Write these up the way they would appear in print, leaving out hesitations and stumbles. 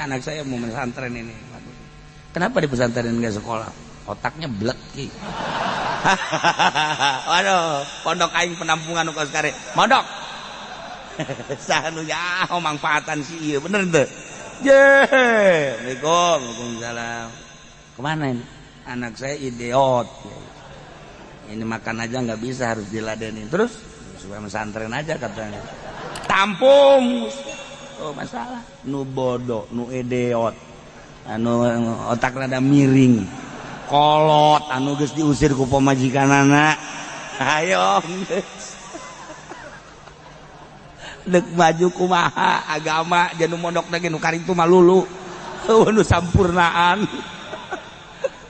Saya anak saya mau pesantren ini. Kenapa di pesantren enggak sekolah? Otaknya blek ki. Waduh, pondok aing penampungan nu kos kare. Mondok. Saha nu nyaho manfaatan si ieu bener teu? Je. Assalamualaikum, waalaikumsalam. Kemana ini? Anak saya idiot. Ini makan aja nggak bisa, harus diladenin. Terus supaya pesantren aja katanya. Tampung. Oh masalah. Nu bodoh, nu idiot. Anu otak rada miring. Kolot anu geus diusir ku pamajikanana. Ayo geus. Dek maju kumaha agama jeung mondok lagi nu karitu mah lulu. Eueuh nu sampurnaan.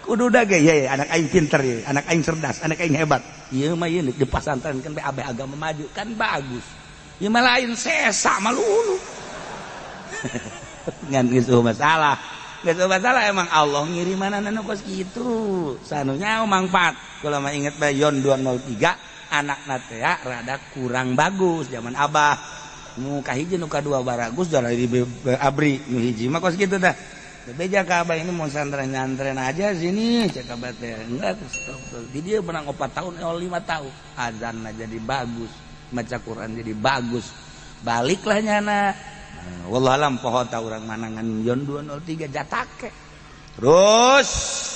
Kudu da ge ye anak aing pinter ye, anak aing cerdas, anak aing hebat. Ieu mah ieu di pasantren kan BAB agama maju kan bagus. Ieu mah lain sesa mah lulu. Ngan geus masalah. Geus masalah emang Allah ngirimanana nu kos kitu. Sanunya mangfaat. Kula mah inget bae Yon 203 anakna teh rada kurang bagus zaman abah. Nu kahiji nu kadua baragus jalan di abri nu hiji mah kos kitu tah. Beja ka abah ini mau santren nyantren aja sini cek abah teh. Enggak di dia menang 4 tahun 5 tahun. Azanna jadi bagus, maca Quran jadi bagus. Baliklah nyana. Wallahu alam poho ta urang manangan Yon 203 jatake. Terus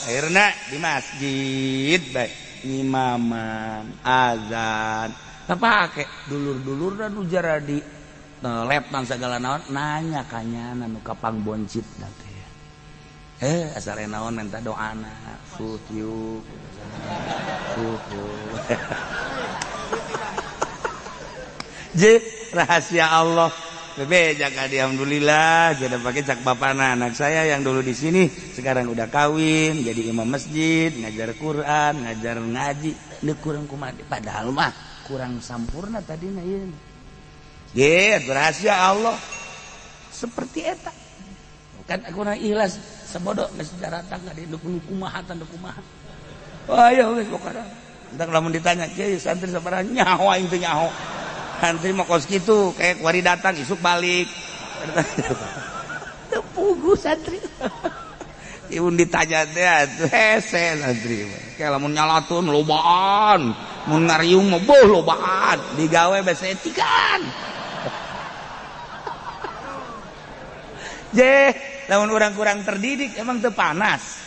akhirna di masjid bae ngimaman azan. Kapake dulur-dulur dan ujar di lepang segala naon nanya kanyana nu kapang boncit teh. Asal naon minta doana sut yuk. Je rahasia Allah. Bebe jaga di alhamdulillah jadi pakai cak bapana anak saya yang dulu di sini sekarang udah kawin jadi imam masjid ngajar Quran ngajar ngaji ini kurang kumaha padahal mah kurang sampurna tadi na ieu. Ge rahasia Allah seperti eta kan aku na ikhlas sebodoh geus daratang ka di kumaha tanda kumaha. Ayo geus pokona entar lamun ditanya kieu santri sabaraha nyaho aing teh nyaho. Santri mah kos kitu kayak kuari datang isuk balik. Teu puguh santri. Ieu ditanya teh atuh hese santri mah. Kayak lamun nyalatun lobaan, mun ngariung mah beuh lobaan, digawe bese etikan. Je, lamun urang kurang terdidik emang teu panas.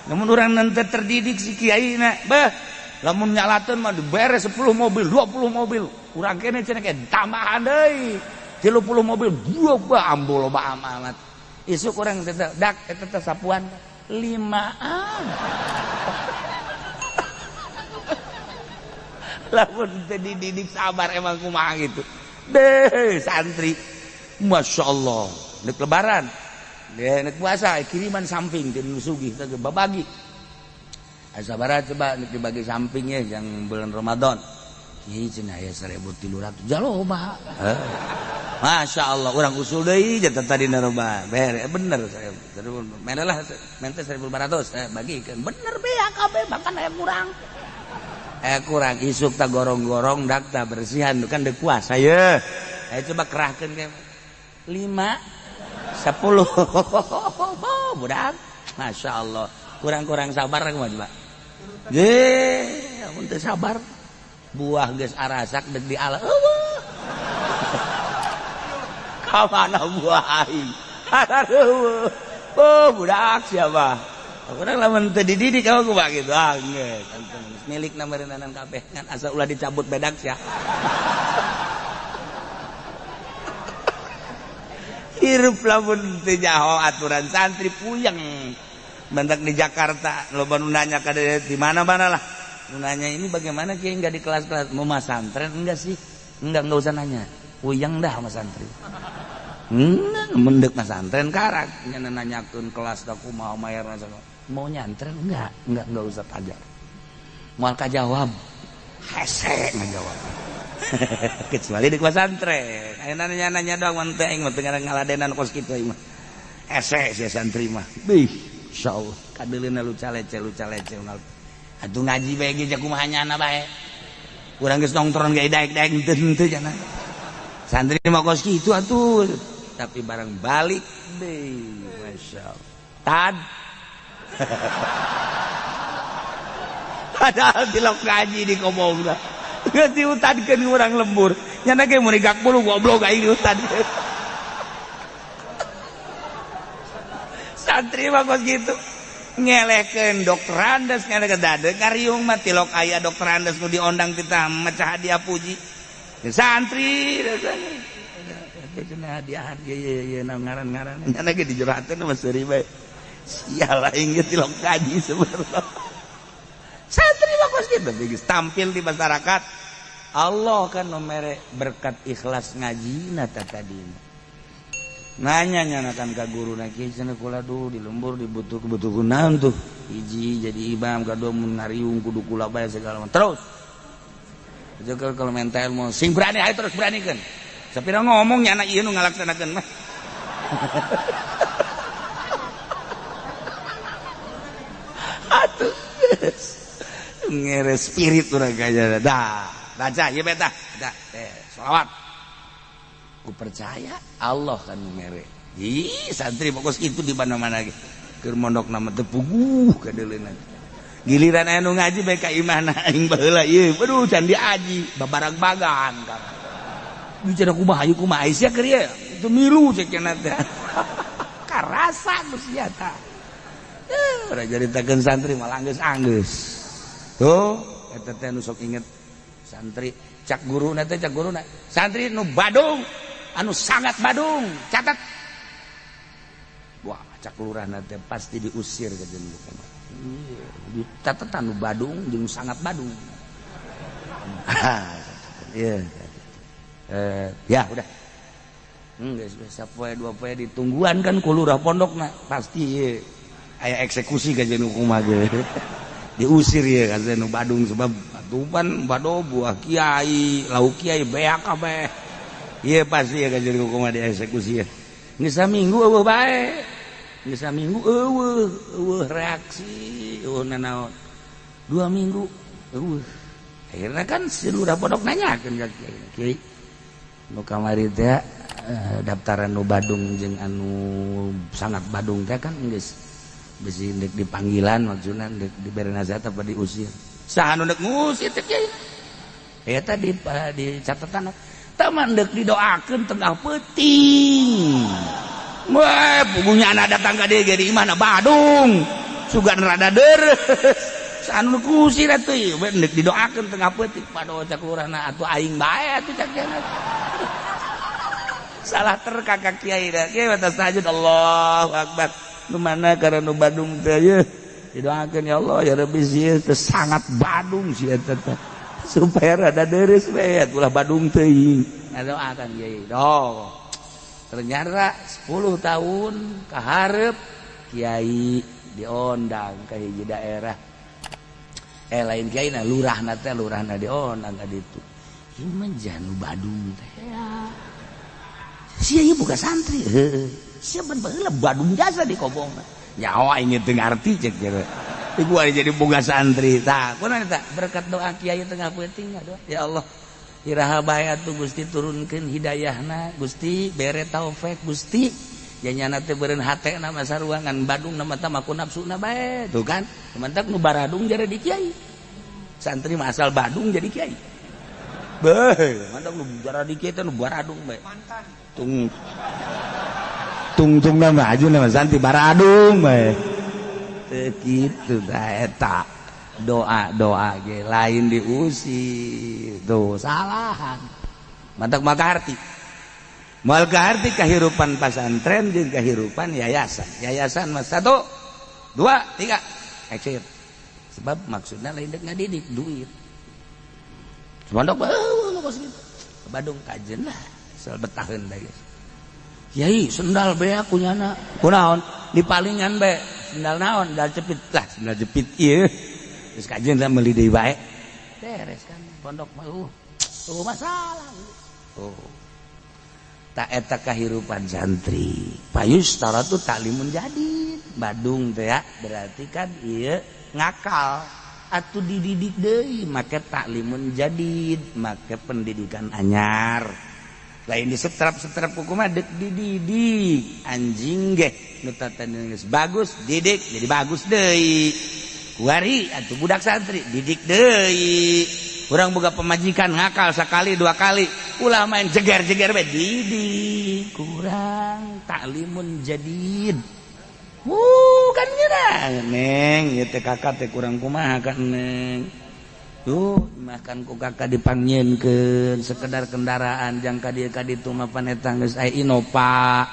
Lamun urang teu terdidik si kiai na, beuh lamun nyalatun mah dibere 10 mobil, 20 mobil. Urang kene cenah ke tambahan deui. 30 mobil, dua bah ambo loba amat. Isuk urang teh dak eta teh sapuan 5an. Lamun teu dididik sabar emang kumaha gitu. Deh santri. Masya Allah. Nek lebaran, nek puasa kiriman samping ti nu sugih teh babagi. Sabaraha coba nek dibagi sampingnya yang bulan Ramadan. Ieu cenah aya 1.300 jaloba. Masya Allah urang usul deui jatah tadi naroba. Bere bener saya. Menelah mente 1.500 bagikeun. Bener beak kabeh bahkan aya kurang. Kurang isuk ta gorong-gorong dak ta bersihan kan deuk kuasa ye. Ayo coba kerahkeun ke 5 10. Budak. Masya Allah. Kurang-kurang sabar kumaha coba. Je, amun teu sabar buah geus arasak deuk diala. Eueuh. Ka mana buah aing? Eueuh. Oh, budak siapa? Urang lamun teu dididik aku kumaha kitu. Ah, geus. Milikna meureunana kabeh ngan asa ulah dicabut bedak sia. Hirup lamun teu nyaho aturan santri puyeng. Mentak di Jakarta loba nu nanya ka di mana-mana lah. Nu nanya ini bagaimana kiai enggak di kelas-kelas mau masantren enggak sih? Enggak usah nanya. Puyeng dah sama santri. Enggak mendek masantren karak nya nanyakeun kelas da kumaha mayarna mau nyantren enggak usah tanya. Moal kajawab. Hese ngajawab. Kecuali di pesantren. Ayeuna nanya-nanya doang mun teh aing mah teu ngaladenan kos kitu aing mah. Hese sia santri mah. Bih, insyaallah kadeuleuna luca lece atuh ngaji bae ge kumaha nyana bae. Urang geus nongtron ge daek-daek henteu-henteu jana. Santri mah kos kitu atuh. tapi barang balik deui masyaallah tad. Padahal tilok ngaji di kobongna geus diutadkeun urang lembur nyana ge mun digak bulu goblok aing diutadkeun. Santri mah kos kitu ngelehkeun dokter Andes ngelehkeun dade ngariung mah tilok aya dokter Andes nu diondang kita mecah hadiah puji santri cenah hadiah ieu ieu ngaran-ngaran nyana ge dijurakeun mah seuri bae sial aing ge tilok ngaji sebenarnya. Santri mah kos kitu geus tampil di masyarakat Allah kan nu mere berkat ikhlas ngajina ta tadina. Nanya nyanakan ka guru na kieu cenah kula duh di lembur dibutuh-butuh naon tuh hiji jadi imam kadua mun ngariung kudu kula bae segala macam terus. Jeung kalau minta ilmu sing berani ayo terus beranikeun. Sapira ngomong nyana ieu nu ngalaksanakeun mah. Atuh ngere spirit urang kaya dah baca ieu beta dah selawat. Ku percaya Allah kan mere. Ih santri pokos itu di mana-mana ge. Keur mondok nama teu puguh kadeuleuna. Giliran aya nu ngaji bae ka imahna aing baheula ieu. Aduh can diaji babarag-bagan kan. Bicara kumaha ieu kumaha sia keur ieu. Itu milu cek cenah teh. Karasa ku sia tah. Ora caritakeun santri malah anggeus-anggeus. Tuh eta teh nu sok inget santri cak guruna teh cak guruna. Santri nu badung anu sangat badung catat. Wah cak lurahna teh pasti diusir ka jeung bukan. Iya, dicatetan nu badung jeung sangat badung. Iya. Ya udah. Geus sapoe dua poe ditungguan kan ku lurah pondokna pasti ieu aya eksekusi ka jeung kumaha ge. Diusir ya ka nu badung sebab atupan bado buah kiai, lauk kiai beak kabeh. Ieu pasti ya ka jeung kumaha dieksekusi ya. Geus saminggu eueuh bae. Geus saminggu eueuh, eueuh reaksi, eueuh nanaon. 2 minggu eueuh. Akhirna kan si lurah pondok nanyakeun ka kiai. Kiai nu kamari teh daftaran nu badung jeung anu sangat badung teh kan geus bisi ndek dipanggilan maksudna ndek dibere nasihat apa diusir. Saha nu ndek ngusir teh kiai? Eta di catatan tah mah ndek didoakeun tengah peuting. Wah, puguhnya anak datang ka dieu ge di imahna badung. Sugan rada deres. Saha nu ngusir atuh ieu ndek didoakeun tengah peuting padoh cak lurahna atuh aing bae atuh cak kiai. Salah terka ka kiai da. Kiai mah tahajud Allahu akbar. Nu mana karena nu badung teh ye didoakeun ya Allah ya Rabbi sieun teh sangat badung sia teh supaya rada deres bae ulah badung teuing ngadoakan kiai. Doh ternyata 10 tahun kaharep kiai diondang ka hiji daerah lain kiai na lurahna teh lurahna diondang ka ditu ieu mah janu badung teh sia ieu buka santri heuh sia ban baheula badung jasa di kobong nyawa aing teu ngarti cek jere ieu gua jadi boga santri tah kunaon eta berkat doa kiai tengah peuting doa ya Allah iraha bae atuh Gusti turunkeun hidayahna Gusti bere taufik Gusti janyana teh beureun hatena mah saruangan badung na mah ku nafsuna bae tuh kan mantak nu baradung jare di kiai santri mah asal badung jadi kiai beuh mantak nu jare di kiai teh nu baradung bae mantan tung tungtung nama aju nama santi baradung bae teu kitu da eta doa-doa ge lain diusir tuh salahan mantak maka arti moal kaharti kahirupan pasantren jeung kahirupan yayasan. Yayasan mah 1 2 3 exit sebab maksudna lain deuk ngadidik duit pondok beuh kos kitu Badung kajen lah asal betaheun bae geus. Kiai sendal beak kunyana kunaon dipalingan bae sendal naon sendal jepit lah sendal jepit ieu geus kajen lah meuli deui bae beres kan pondok mah masalah oh ta eta kahirupan santri payus taratu taklimun jadid Badung teh ya berarti kan ieu ngakal atuh dididik deui make taklimun jadid make pendidikan anyar. Lain disetrap-setrap kumaha dek dididik. Anjing ge nu tatana geus bagus didik jadi bagus deui. Kuari atuh budak santri didik deui. Urang boga pemajikan ngakal sekali dua kali ulah main jeger-jeger bae didik. Kurang taklimun jadid. Kan kira neng ieu teh kakak teh kurang kumaha kan neng. Tuh makan ku kakak dipangnyeunkeun sekedar kendaraan jang ka dieu ka ditu mah pan eta geus aya Innova.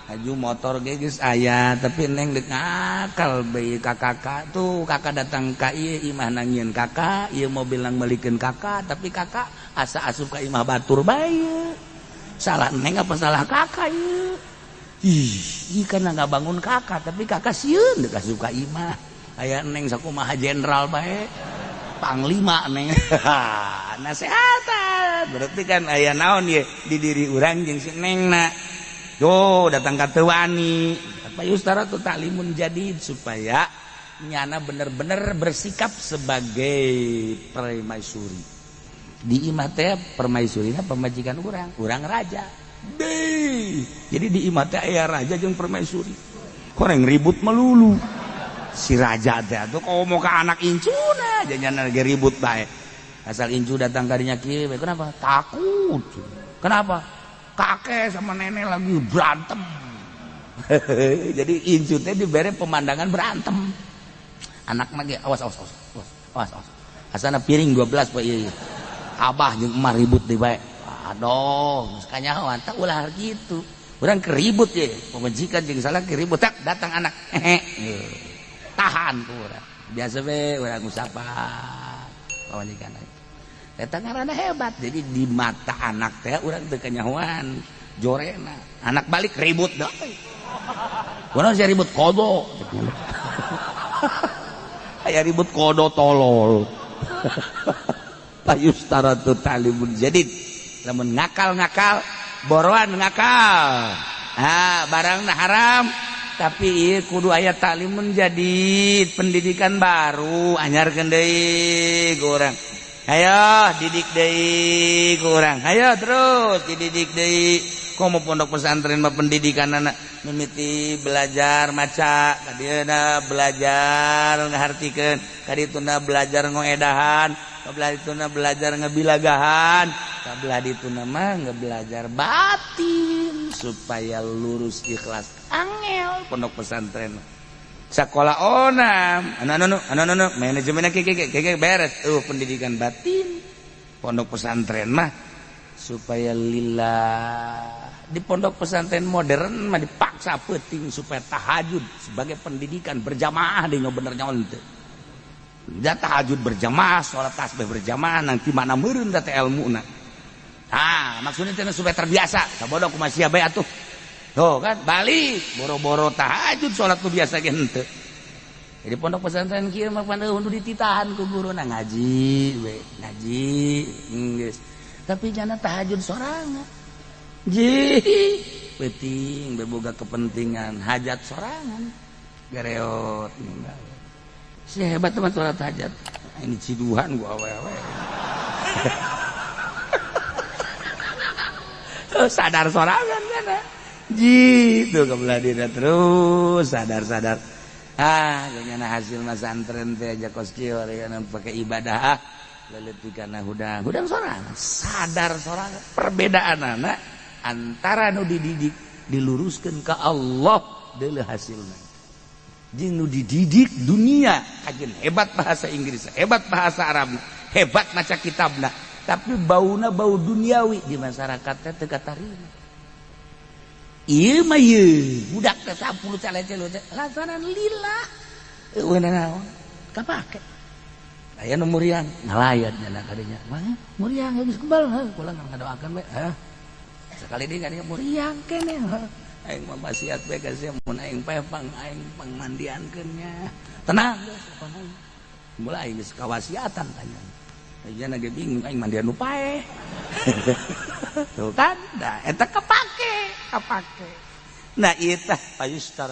Aju motor ge geus aya tapi neng deuk ngakal bae ka kakak tuh kakak datang ka ieu imah nangieun kakak ieu mobil nang meulikeun kakak tapi kakak asa asup ka imah batur bae. Salah neng apa salah kakak ieu? Ih, kan nggak bangun kakak tapi kakak sieun deuk asup ka imah. Aya neng sakumaha jenderal bae. Panglima neng. Nasehatan berarti kan aya naon ye di diri urang jeung si nengna. Yo datang ka teu wani. Apa yustara tu taklimun jadid supaya nyana bener-bener bersikap sebagai permaisuri. Di imah teh permaisurina pemajikan urang, urang raja. Deh. Jadi di imah teh aya raja jeung permaisuri. Koreng ribut melulu. Si raja teh atuh komo ka anak incuna janyana lagi ribut bae. Asal incu datang kadinya kieu bae kenapa? Takut. Kenapa? Kakek sama nenek lagi berantem. Jadi incu teh dibere pemandangan berantem. Anak mah ge awas awas awas awas awas awas. Asana piring 12 poe ieu. Abah jeung emak ribut deui bae. Aduh, geus kanyahoan tah ulah kitu. Urang keribut ye, pamajikan jeung salah keribut tak datang anak. Hehe. Tahan ku urang. Biasa we urang ngusapan pamajikan. Eta ngaranna hebat. Jadi di mata anak teh urang teu kanyahoan jorena. Anak balik ribut deui. Kunaon sia ribut kodo. Aya ribut kodo tolol. Payustaratu ta'limun jadid. Lamun ngakal-ngakal, boroan ngakal. Ah, barangna haram tapi ieu kudu aya ta'limun jadid, pendidikan baru anyarkeun deui ku urang. Ayo didik deui ku urang. Ayo terus dididik deui. Komo pondok pesantren mah pendidikan anak mimiti belajar maca, kadieuna belajar ngahartikeun, kadituna belajar ngoedahan, kabelah dituna belajar ngebilagahan, kabelah dituna mah ngebelajar batin supaya lurus ikhlas. Angel pondok pesantren. Sekolah onam, anu anu anu anu manajemennya keke keke beres. Pendidikan batin. Pondok pesantren mah supaya lillah. Di pondok pesantren modern mah dipaksa penting supaya tahajud sebagai pendidikan berjamaah deh bener nyawa teu. Da tahajud berjamaah, sholat tasbih berjamaah nanti mana meureun da teh elmuna. Ah, maksudnya teh supaya terbiasa. Sabodo kumaha sia bae atuh. Tuh kan balik boro-boro tahajud sholat nu biasa ge henteu. Jadi pondok pesantren kieu mah pan eueuh dititahan ku guruna ngaji we, ngaji geus. Tapi jana tahajud sorangan. Ji, penting beboga kepentingan hajat sorangan. Gareot ninggal. Si hebat teman sholat hajat. Ini ciduhan gua awewe. Sadar sorangan kan. Ji, tuh kebelah diri terus sadar-sadar. Ah, geunyana hasil masantren teh aja kos kieu pakai ibadah. Leletikan hudang, hudang sorangan, sadar sorangan. Perbedaan anak antara nu dididik diluruskan ke Allah deuleu hasilna. Jeung nu dididik dunia kajeun hebat bahasa Inggris, hebat bahasa Arab, hebat maca kitabna, tapi bauna bau duniawi di masyarakat teh teu katarima. Ieu mah ieu budak teh 10 calece lantaran lila. Eueuh naon? Kapake. Aya nu muriang ngalayat nya kadinya. Mah muriang geus kebal heuh kula ngadoakeun we. Heuh. Sekali deui kadinya muriang keneh. Aing mah wasiat bae ka sia mun aing paeh pang aing pangmandiankeun nya. Tenang geus pokona. Mulai geus kawasiatan tanya. Ayeuna ge bingung aing mandian nu paeh. Tuh kan, da eta kapake, kapake. Nah ieu tah payustara